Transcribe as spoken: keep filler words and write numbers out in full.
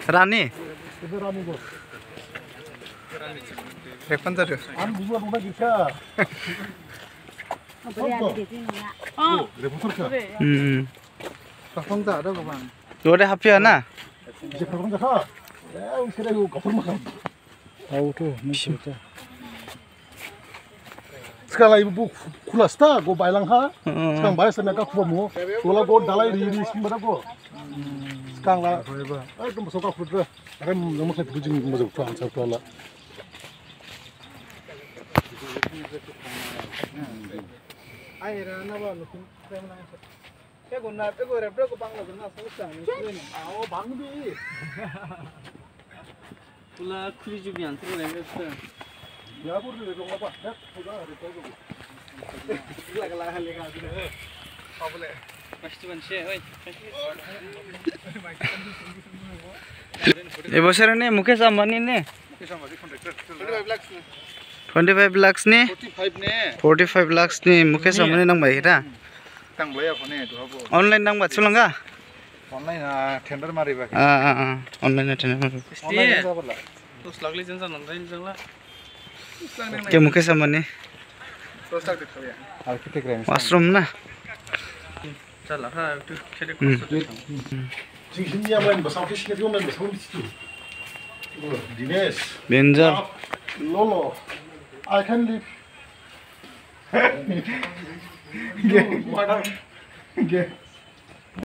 Rani. Repan jadu. Ang bubu apa kita? Hmm. Kakong tak ada kawan. Lu ada H P na? Bisa kakong tak? Ya, usah deh, gua cover makan. Tahu tuh, ini cerita. Sgang lai bu khula sta go bailang ha. Sgang bai sta na ka khuba mu. Tola go dalai ri ri sim bada go. Sgang la. Ekdom so ka khuba. Akan nama khlai bu jing ma jok tuan sa tuan la. Ai ra na ba lu khum khlai ma na. Ego na, ego rep ko bangla na sa sa ni. Ao bangbi. Pula khuli jubi answer le rep sa. Ya bur le ko ba. Rep ko ga rep ko. Lagla lega. Abule. First one se, oi. Ei bosor ne Mukesh Ambani ne? Mukesh Ambani contractor. Twenty five lakhs ne? Twenty five ne? Forty five lakhs ne Mukesh Ambani nang bai hita. Tang blai ya phone duha bo. Online nang ba sulangga? Online ha tender mari ba. Ah, ah, ah. Online ha tender mari. Online ha ba la. Dos lakh le jang jang nang jang la. Ke Mukesh Ambani. Dos lakh de thaya. Architect re. Washroom na. Chala ha tu khede. Hmm. Jing sini ya main basau ke sini tu main basau di situ. Dinesh. Benjar. Lolo. I can live. Ge. Ge.